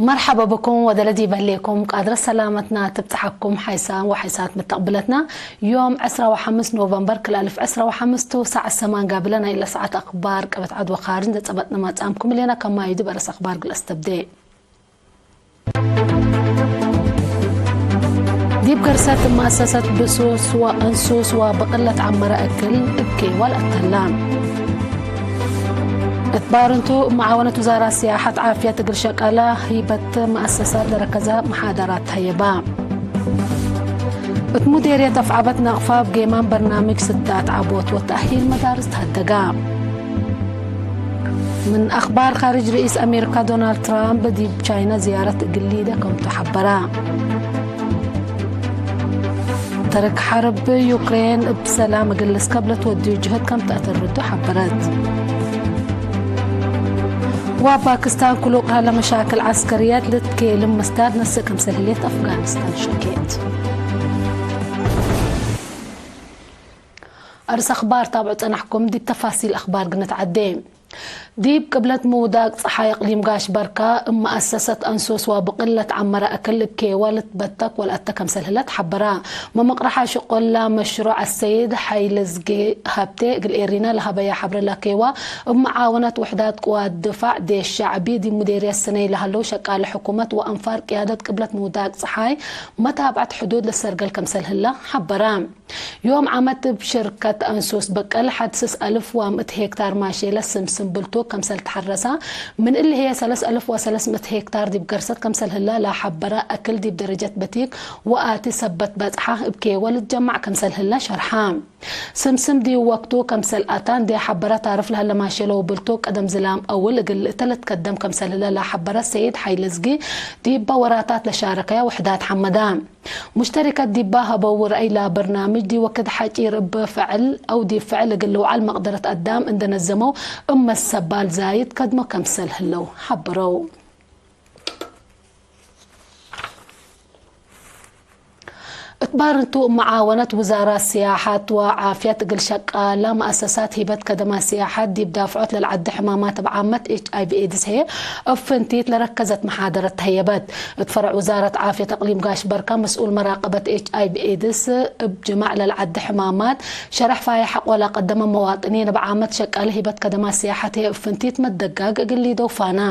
مرحبا بكم ودلدي بليكم قادر سلامتنا تبتحكم حيسان وحيسات متقبلتنا يوم عشرة وخمسة نوفمبر كل ألف عشرة وخمسة ساعة السمان قابلنا إلى ساعة أخبار قبت عدوى خارج نتبتنا ما تأمكم لنا كما يدب أرس أخبار قل أستبدي. ዲብ ገርሰት መኣሰሰት ብሱስ ወእንሱስ ወብቕለት ዓመረ እክል እብ ኬዋል ኣተላ። እት ባርንቱ መዓወነት ውዛራ ስያሓት ዓፍየት እግል ሸቃላ ህይበት መኣሰሳት ለረከዘ መሓደራት ተየባ። እት ሙዴርየት ኣፍዓበት ነቕፋ እብ ጌማን በርናምጅ ስታት ዓቦት ወተእሂል መዳርስ ተሃደጋ። ምን ኣኽባር ኻርጅ ርኢስ ኣሜሪካ ዶናልድ ትራምፕ ዲብ ቻይና ዝያረት እግል ሊደ ከምቱ ሓበራ። ተርክ ሓርብ ዩክሬን እብ ሰላም እግል ልስከብ ለትወድዩ ጅህድ ከም ተእተርዱ ሓበረት። ወፓክስታን ክሉቅ ላለ መሻክል ዓስከርያት ልትኬልም መስዳድ ነስእ ከምሰል ህሌት ኣፍጋኒስታን ሸኬት። ኣርስ ኣኽባር ታብዑ ጸናሕኩም ዲብ ተፋሲል ኣኽባር ግነት ዓዴ። ዲብ ቅብለት ምውዳቅ ጸሓይ ኣቅሊም ጋሽ በርካ እመኣሰሰት ኣንሶስ ወብቅለት ዓመረ እክል እብ ኬዋ ልትበተክ ወልኣተ ከምሰል ህለት ሓበራ። መመቅረሓ ሽቆላ መሽሩዕ ኣሰይድ ሓይለዝጌ ሃብቴ እግል ኤሪና ለሀበያ ሓብረ ላኬዋ እብ መዓወነት ውሕዳት ቅዋት ድፋዕ ዴሽ ሻዕቢ ዲብ ሙዴርየት ስነይ ለሀለው ሸቃሊ ሕኩመት ወአንፋር ቅያደት ቅብለት ምውዳቅ ጸሓይ መታብዐት ሕዱድ ለሰርገል ከምሰል ህለ ሓበራ። ዮም ዓመት እብ ሽርከት ኣንሱስ በቀል ሓድ ስስ ኣልፍ ወምእት ሄክታር ማሼለ ስምስም ብልቱ ከምሰል ተሐረሳ፣ ምን እሊ ህየ ሰለስ ኣልፍ ወሰለስ ምእት ሄክታር ዲብ ገርሰት ከምሰል ህላ ለሐበረ እክል ዲብ ደረጀት በቲክ ወኣቲ ሰበት በጽሓ እብ ኬወ ልትጀማዕ ከምሰል ህላ ሸርሓ። ስምስም ዲብ ወቅቱ ከምሰል ኣታ እንዴ ሐበረ ታርፍ ለህለ ማሼለ ወብልቱ ቀደም ዝላም ኣውል እግል እተ ልትከደም ከምሰል ህለ ለሐበረ ሰይድ ሓይለዝጊ ዲበ ወራታት ለሻረከያ ውሕዳት ሐመዳ። ሙሽተሪከት ዲባ ሀበው ረአይ ላ በርናምጅ ዲ ወክድ ሐጪር እብ ፈዕል አው ዲብ ፈዕል እግል ልውዓል መቅደረት አዳም እንደ ነዘመው እብ መሰባል ዛይድ ከድሞ ከምሰል ህለው ሐብረው። እት ባርንቱ መዓወነት ውዛራት ስያሐት ወዓፍየት እግል ሸቃላ መአሰሳት ሂበት ከደማ ስያሐት ዲብ ዳፍዖት ለልዓዲ ሕማማት እብ ዓመት ኤች ኣይ ቪ ኤድስ ህየ እብ ፍንቲት ለረከዘት መሓደረት ተህየበት። እት ፈረዕ ውዛረት ዓፍየት ኣቅሊም ጋሽ በርካ መስኡል መራቀበት ኤች ኣይ ቪ ኤድስ እብ ጅማዕ ለልዓዲ ሕማማት ሸረሕ ፋይሕ ሐቆላ ቀደመ መዋጥኒን እብ ዓመት ሸቃለ ሂበት ከደማ ስያሐት ህየ እብ ፍንቲት መደጋግ እግል ሊደው ፋና።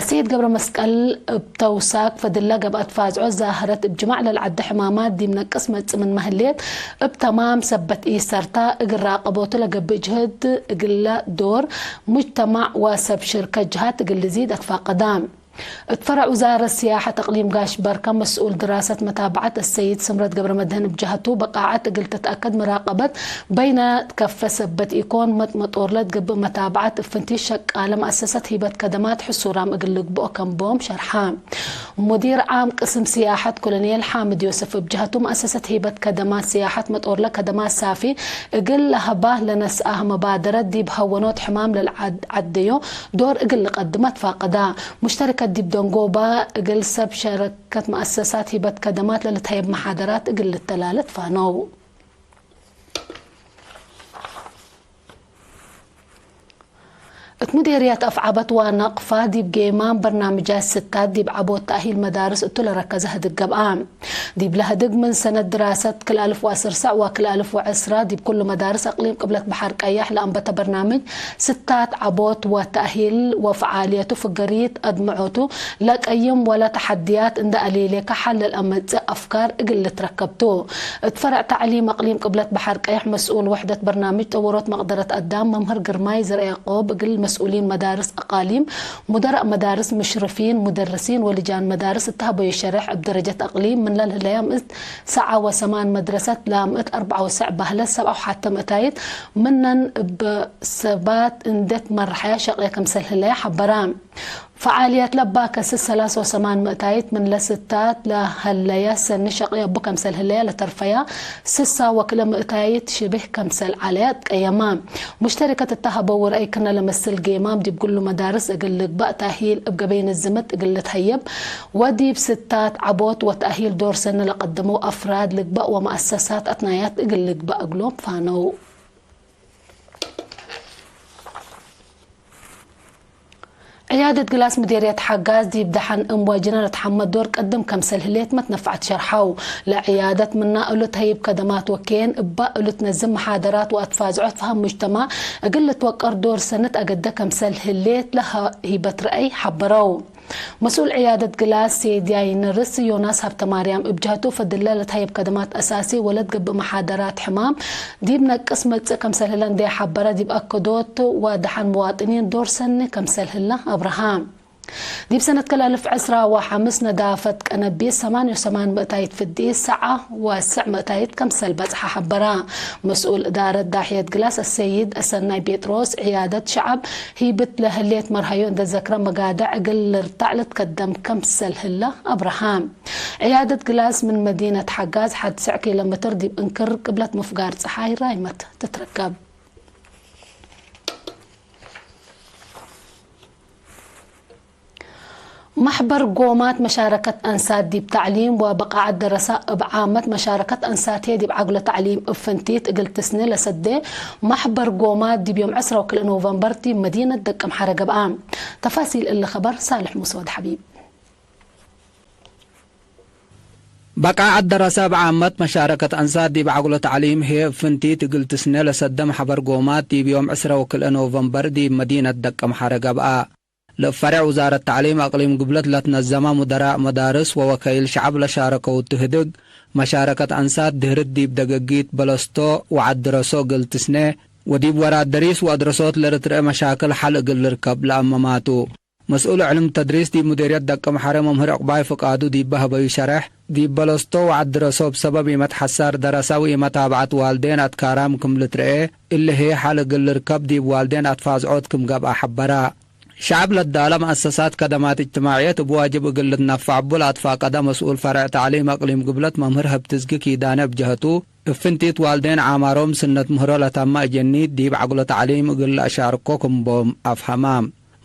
አሰይድ ገብረ መስቀል እብ ተውሳክ ፈድላ ገብአት ፋዝዖ ዛህረት እብ ጅማዕ ለልዓዲ ሕማማት ዲብ ነቅስ መጽእ ምን መህሌት እብ ተማም ሰበት ኢሰርታ እግል ራቀቦቱ ለገብእ ጅህድ እግለ ዶር ሙጅተማዕ ወሰብ ሽርከ ጅሃት እግል ልዚድ አትፋቀዳ። እት ፈረዕ ውዛረት ስያሐት እቅሊም ጋሽ በርከ መስኡል ድራሰት መታብዐት አሰይድ ስምረት ገብረመድህን እብ ጀሀቱ በቃዐት እግል ትትአከድ መራቀበት በይነ ከፈ ሰበት ኢኮን መጥመጦር ለትገብእ መታብዐት እብ ፍንቲት ሸቃለ መአሰሰት ሂበት ከደማት ሕሱራም እግል ልግብኦ ከም ቦም ሸርሓ። ሙዲር ዓም ቅስም ስያሐት ኮሎኔል ሓምድ ዮስፍ እብ ጀሀቱ መአሰሰት ሂበት ከደማት ስያሐት መጦርለ ከደማት ሳፊ እግል ለሀባ ለነስአህ መባደረት ዲብ ሀወኖት ሕማም ለልዓደዮ ዶር እግል ልቀድም አትፋቀዳ። ሙሽተሪከት ዲብ ደንጎባ እግል ሰብ ሸረከት መአሰሳት ሂበት ከደማት ለልትሀየብ መሓደራት እግል ልተላለ ትፋነው። እት ሙዴርያት አፍዓበት ዋናቅፋ ዲብ ጌማን በርናምጃት ስታት ዲብ ዐቦት ተእሂል መዳርስ እቱ ለረከዘ ህድግ ገብአ። ዲብ ለህድግ ምን ሰነት ድራሰት ክል አልፍ ወአስር ሰዕ ወክል አልፍ ወዐስራ ዲብ ኩሉ መዳርስ አቅሊም ቅብለት በሐር ቀያሕ ለአንበተ በርናምጅ ስታት ዐቦት ወተእሂል ወፈዓልየቱ ፍገሪት አድምዖቱ ለቀይም ወለ ተሐድያት እንደ አሌሌከ ሐል ለልአመጽእ አፍካር እግል ልትረከብቱ። እት ፈረዕ ተዕሊም አቅሊም ቅብለት በሐር ቀይሕ መስኡል ውሕደት በርናምጅ ጠወሮት መቅደረት አዳም መምህር ግርማይ ዘርአያዕቆብ እግል መስኡሊን መዳርስ አቃሊም፣ ሙደራእ መዳርስ፣ ሙሽርፊን፣ ሙደርሲን ወልጃን መዳርስ እተሀበዩ ሸርሕ እብ ደረጀት አቅሊም ምን ለልህለያ ምእት ሰዓ ወሰማን መድረሰት ላምእት አርበዓ ወሰዕ ባህለት ሰብዓ ወሐተ ምእታይት ምነን እብ ሰባት እንዴ ትመረሐያ ሸቅየ ክምሰል ህለያ ሐበራ። ፈዓልያት ለባከ ስስ ሰላሳ ወሰማን ምእታይት ምን ለስታት ለሀለያ ሰኒ ሸቅየ እቡ ከምሰል ህለያ ለተርፈያ ስሳ ወክለ ምእታይት ሽብህ ከምሰል ዐለያ ትቀየማ። ሙሽተሪከት እተ ሀበው ረአይ ክነ ለመስል ጌማም ዲብ ግሉ መዳርስ እግል ልግባእ ተእሂል እብ ገበይ ንዝምት እግል ልትሀየብ ወዲብ ስታት ዐቦት ወተእሂል ዶር ሰኒ ለቀደመው አፍራድ ልግባእ ወመአሰሳት አትናያት እግል ልግባእ እግሎም ፋነው። ዕያደት ግላስ ምዴርየት ሓጋዝ ዲብ ደሓን እምዋ ጅነረት ሓመድ ዶር ቅድም ከምሰል ህሌት መትነፋዕት ሸርሓው። ለዕያደት ምና እሉት ሀይብ ከደማት ወኬን እባ እሉት ነዝም መሓደራት ወአትፋዝዖት ፈሃም ሙጅተማ እግል ልትወቀር ዶር ሰነት አገደ ከምሰል ህሌት ለሀ-፣ ሂበት ረአይ ሓበረው። መስኡል ዕያደት ግላስ ሴድያይ ነርስ ዮናስ ሀብተማርያም እብ ጀህቱ ፈድለ ለትሀየብ ከደማት አሳሲ ወለት ገብእ መሓደራት ሕማም ዲብ ነቅስ መጽእ ከምሰል ህለ እንዴ ሓበረ ዲብ አከዶት ወደሓን መዋጥኒን ዶር ሰኒ ከምሰል ህለ አብርሃ። ዲብ ሰነት ከላልፍ ዕስራ ወሐምስ ነዳፈት ቀነቢስ ሰማንዮ ሰማን ምእታይት ፍዲ ሰዓ ወስዕ ምእታይት ከምሰል በጽሐ ሐበራ። መስኡል እዳረት ዳሕየት ግላስ አሰይድ አሰናይ ጴጥሮስ ዕያደት ሸዓብ ሂብት ለህሌት መርሃዮ እንደ ዘክረ መጋድዕ እግል ልርታዕ ልትከደም ከምሰል ህለ አብርሃ። ዕያደት ግላስ ምን መዲነት ሓጋዝ ሓድ ስዕ ኪሎ ሜትር ዲብ እንክር ቅብለት ምፍጋር ጸሓይ ራይመት ትትረከብ። ማሕበር ጎማት መሻረከት አንሳት ዲብ ታዕሊም ወበቃዓት ደረሳ እብ ዓመት መሻረከት አንሳት ህዬ ዲብ ዓግሎ ታዕሊም እብ ፍንቲት እግል ትስኒ ለሰዴ ማሕበር ጎማት ዲብ ዮም ዕስራ ወክልኤ ኖቨምበር ዲብ መዲነት ደቀምሓረ ገብአ። ተፋሲል እሊ ኸበር ሳልሕ ሙሰ ወድ ሐቢብ። በቃዓት ደረሳ እብ ዓመት መሻረከት አንሳት ዲብ ዓግሎ ታዕሊም ህዬ እብ ፍንቲት እግል ትስኔ ለሰደ ማሕበር ጎማት ዲብ ዮም ዕስራ ወክልኤ ኖቨምበር ዲብ መዲነት ደቀምሓረ ገብአ። ለእብ ፈሬዕ ውዛረት ታዕሊም አቅሊም ግብለት ለትነዘመ ሙደራእ መዳርስ ወወከይል ሸዐብ ለሻረከው ትህድግ መሻረከት አንሳት ድህርት ዲብ ደገጊት በለስቶ ወዐድ ድረሶ እግል ትስኔ ወዲብ ወራት ደሪስ ወአድረሶት ለልትርኤ መሻክል ሐል እግል ልርከብ ለአመማቱ። መስኡል ዕልም ተድሪስ ዲብ ሙዴርየት ደቀምሐረ መምህር ዕቁባይ ፍቃዱ ዲበ ሀበዩ ሸረሕ፣ ዲብ በለስቶ ወዐድ ድረሶ እብ ሰበብ ኢመት ሐሳር ደረሳ ወኢመታብዐት ዋልዴን አትካራም ክም ልትርኤ፣ እሊ ህዬ ሐል እግል ልርከብ ዲብ ዋልዴን አትፋዝዖት ክም ገብአ ሐበራ። ሸዐብ ለዳለ መአሰሳት ከደማት እጅትማዕየት እብ ዋጅብ እግል ልትነፈዕ እቡ ለአትፋቀደ መስኡል ፈረዕ ተዕሊም አቅሊም ግብለት መምህር ሀብትዝጊ ኪዳነ እብ ጀሀቱ፣ እብ ፍንቲት ዋልዴን ዓማሮም ስነት ምህሮ ለተመ አጀኒት ዲብ ዐግሎ ተዕሊም እግል ለአሻርኮ ክም ቦም አፍሀማ።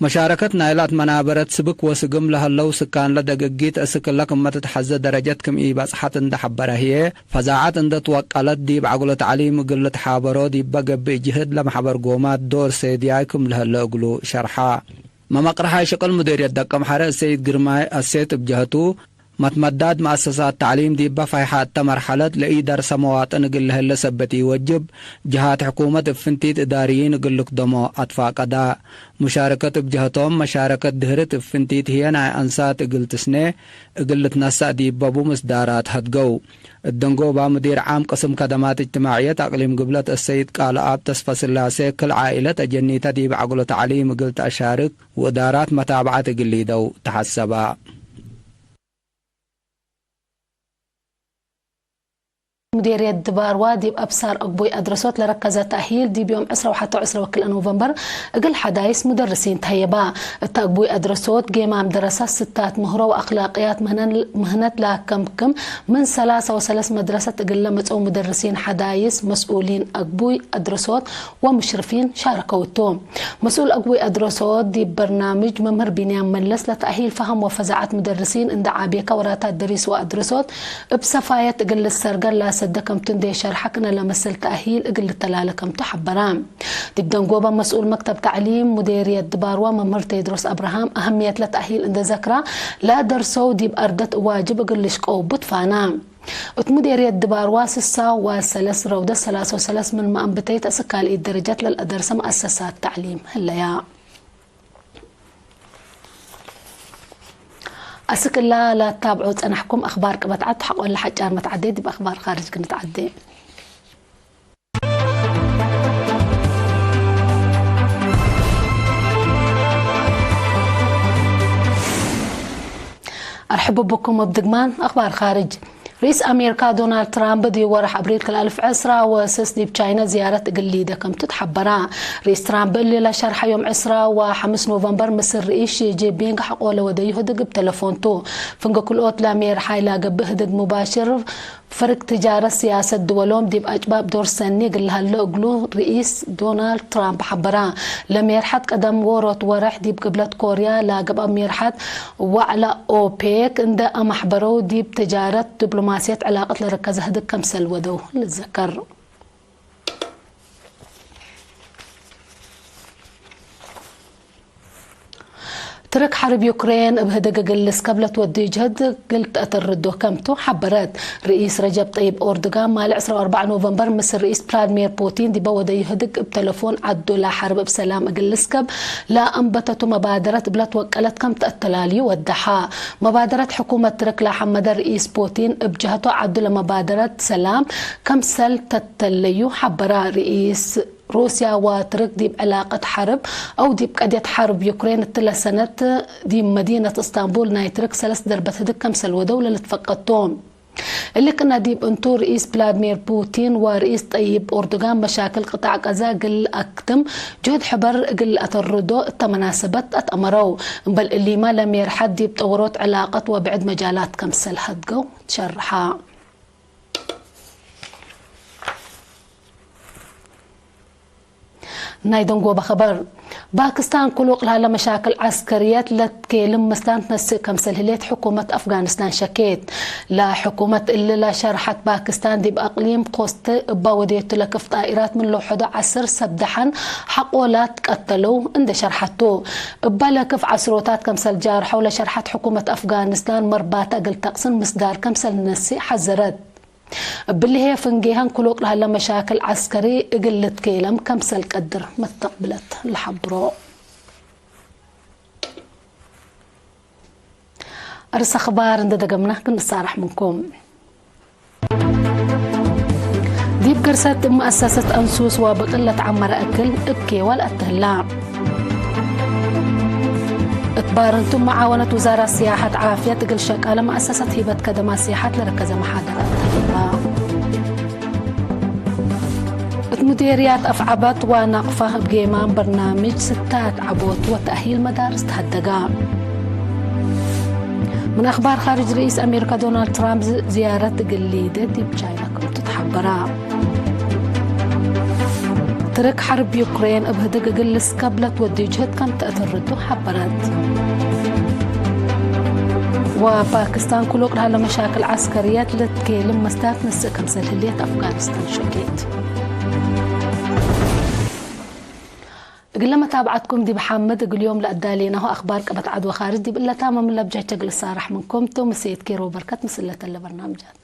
መሻረከት ናይላት መናበረት ስብክ ወስግም ለሀለው ስካንለ ደገጊት እስክለ ክመ ትትሐዘ ደረጀት ክም ኢበጽሐት እንደ ሐበረ ህዬ፣ ፈዛዐት እንደ ትወቀለት ዲብ ዐግሎ ተዕሊም እግል ልትሓበሮ ዲበ ገብእ ጅህድ ለመሕበር ጎማት ዶር ሴድያይ ክም ለሀለ እግሉ ሸርሐ። መመቅርሓይ ሽቅል ሙዲርየት ደቀምሐረ እሰይድ ግርማይ አሴት እብ ጀሀቱ፣ መትመዳድ መአሰሳት ተዕሊም ዲበ ፋይሐ እተ መርሐለት ለኢደርሰ መዋጥን እግል ለህለ ሰበት ኢወጅብ፣ ጀሃት ሕኩመት እብ ፍንቲት እዳርይን እግል ልክደሞ አትፋቀዳ። ሙሻረከት እብ ጀሀቶም፣ መሻረከት ድህርት እብ ፍንቲት ህዬ ናይ አንሳት እግል ትስኔ እግል ልትነሰእ ዲበቡ ምስዳራት ሀድገው። እደንጎባ ሙዲር ዓም ቅስም ከደማት እጅትማዕየት አቅሊም ግብለት እሰይድ ቃልአብ ተስፈስላሴ፣ ክል ዓኢለት አጀኒተ ዲብ ዐግሎ ተዕሊም እግል ተአሻርክ ወእዳራት መታብዐት እግል ሊደው ተሐሰባ። ሙዴርየት ድባርዋ ዲብ አብሳር አግቡይ አድረሶት ለረከዘ ተእሂል ዲብ ዮም ዕስራ ወሐተ ዕስራ ወክልኤ ኖቨምበር እግል ሐዳይስ ሙደርሲን ተህየባ። እት አግቡይ አድረሶት ጌማም ደረሳት ስታት ምህሮ ወአክላቅያት ምህነን-፣ ምህነት ለአከምክም ምን ሰላሳ ወሰለስ መድረሰት እግል ለመጸው ሙደርሲን ሐዳይስ መስኡሊን አግቡይ አድረሶት ወሙሽርፊን ሻረከው እቱ። መስኡል አግቡይ አድረሶት ዲብ በርናምጅ መምህር ቢንያም መለስ ለተእሂል ፈሀም ወፈዛዐት ሙደርሲን እንደ ዓቤከ ወራታት ደሪስ ወአድረሶት እብ ሰፋየት እግል ልሰርገር ላሰደ ከምቱ እንዴ ሸርሐ ክነ ለመሰል ተእሂል እግል ልተላለ ከምቱ ሐበራ። ዲብ ደንጎበ መስኡል መክተብ ተዕሊም ሙዴርየት ድባርዋ መምህር ቴድሮስ አብርሃም አህምየት ለተእሂል እንደ ዘክራ ላደርሰው ዲብ አርደት እዋጅብ እግል ልሽቀው ቡትፋና። እት ሙዴርየት ድባርዋ ስሳ ወሰለስ ረውደት ሰላሳ ወሰለስ ምን መአንብተይት እስክ ካልኢት ደረጀት ለልአደርሰ መአሰሳት ተዕሊም ህለያ። አስክ እላ ላታብዑ ጸናሕኩም አኽባር ቅበት ዐድ ተሐቆለ ሐጫር መትዓዴ ዲብ አኽባር ኻርጅ ክንትዓዴ። አርሕብ ብኩም እብ ድግማን አኽባር ኻርጅ። ርኢስ አሜሪካ ዶናልድ ትራምፕ ዲብ ወርሕ አብሪል ክልአልፍ ዕስራ ወስስ ዲብ ቻይና ዝያረት እግል ሊደ ከምቱ ተሐበራ። ርኢስ ትራምፕ እሊ ለሸርሐ ዮም ዕስራ ወሐምስ ኖቨምበር ምስል ርኢስ ሺ ጂንፒንግ ሐቆለ ወደዩ ህድግ እብ ተለፎንቱ። ፍንገ ክልኦት ለሜርሓይ ላገብእ ህድግ ሙባሽር ፍርግ ትጃረት ስያሰት ድወሎም ዲብ አጭባብ ዶር ሰኒ እግል ለሀሎ እግሉ ርኢስ ዶናልድ ትራምፕ ሐበራ። ለሜርሐት ቀደም ዎሮት ወርሕ ዲብ ግብለት ኮርያ ላገብአ ሜርሐት ዋዕላ ኦፔክ እንደ አማሕበረው ዲብ ትጃረት ዲፕሎማስየት ዕላቀት ለረከዘ ህድግ ከምሰል ወደው ልዘከር። ትርክ ሓርብ ዩክሬን እብ ህድግ እግል ልስከብ ለትወድዩ ጅህድ እግል ተእተርዶ ከምቱ ሐበረት። ርኢስ ረጀብ ጠይብ ኦርድጋን ማል ዕስራ ወአርባዕ ኖቨምበር ምስ ርኢስ ፕላድሚር ፑቲን ዲበ ወደዩ ህድግ እብ ተለፎን ዓዱ ላሐርብ እብ ሰላም እግል ልስከብ ለአንበተቱ መባደረት እብ ለትወቀለት ከም ተእተላልዩ ወደሓ። መባደረት ሕኩመት ትርክ ላሐመደ ርኢስ ፑቲን እብ ጀህቶ ዓዱ ለመባደረት ሰላም ከምሰል ተተለዩ ሐበራ። ርኢስ ሩስያ ወትርክ ዲብ ዕላቀት ሐርብ አው ዲብ ቀድየት ሐርብ ዩክሬን እትለ ሰነት ዲብ መዲነት እስታንቡል ናይ ትርክ ሰለስ ደርበት ህድግ ከምሰል ወደው ለልትፈቀቶ። እሊ ቅነ ዲብ እንቱ ርኢስ ቭላድሚር ፑቲን ወርኢስ ጠይብ ኦርዶጋን መሻክል ቅጣዕ ቀዛ እግል አክትም ጅሁድ ሕበር እግል አተርዶ እተ መናሰበት አትአመረው። እምበል እሊማ ለሜርሐት ዲብ ጠወሮት ዕላቀት ወብዕድ መጃላት ከምሰል ሀድገው ትሸርሓ። ናይ ደንጎበ ኸበር። ፓክስታን ክሉቅ ለሀለ መሻክል ዐስከርየት ለትኬልም ምስላን ትነስእ ከምሰል ህሌት ሕኩመት አፍጋኒስታን ሸኬት። ለሕኩመት እሊ ለሸርሐት ፓክስታን ዲብ አቅሊም ኮስት እባ ወዴቱ ለክፍ ጣኢራት ምን ለውሐዶ ዐስር ሰብ ደሐን ሐቆላት ቀተለው እንደ ሸርሐቱ። እባ ለክፍ ዐስሮታት ከምሰል ጃርሐው ለሸርሐት ሕኩመት አፍጋኒስታን መርባታ እግል ተቅስን ምስዳር ከምሰል ነስእ ሐዘረት። እብሊ ህዬ ፍንጌሀን ክሉቅ ለሀለ መሻክል ዐስከሪ እግል ልትኬለም ከምሰል ቀድር መስተቅብለት ለሐብሮ። አርስ አኽባር እንደ ደገምና ክንሳራሕ ምንኩም። ዲብ ግርሰት እብ መአሰሰት አንሱስ ወብቅል ለትዐመረ እክል እብ ኬዋል አትህላ። እት ባርንቱ መዓወነት ውዛራት ስያሐት ዓፍየት እግል ሸቃለ መአሰሰት ሂበት ከደማ ስያሐት ለረከዘ መሓደራት ተህባ። እት ሙዴርያት አፍዐበት ወናቅፋ እብ ጌማን በርናምጅ ስታት ዐቦት ወተእሂል መዳርስ ተሀደጋ። ምን አኽባር ኻርጅ ርኢስ አሜሪካ ዶናልድ ትራምፕ ዝያረት እግል ሊደ ዲብ ቻይና ክምቱ ተሐበራ። ትርክ ሐርብ ዩክሬን እብ ህድግ እግል ልስከብ ለትወድዩ ጅህድ ከም ተእትርዱ ሐበረት። ወፓክስታን ክሉቅ ለሀለ መሻክል ዐስከርየት ልትኬልም መስታት ንስእ ከምሰል ህልየት አፍጋኒስታን ሸኬት። እግለ መታብዓትኩም ዲብ ሐምድ እግል ዮም ለአዳሌናሁ አኽባር ቅበት ዐድ ወኻርጅ ዲብ እለታመ ምን ለብጃቸ እግል እሳራሕ ምንኩም ቱ ምሴት ኬሮ በርከት ምስለተለ በርናምጃት።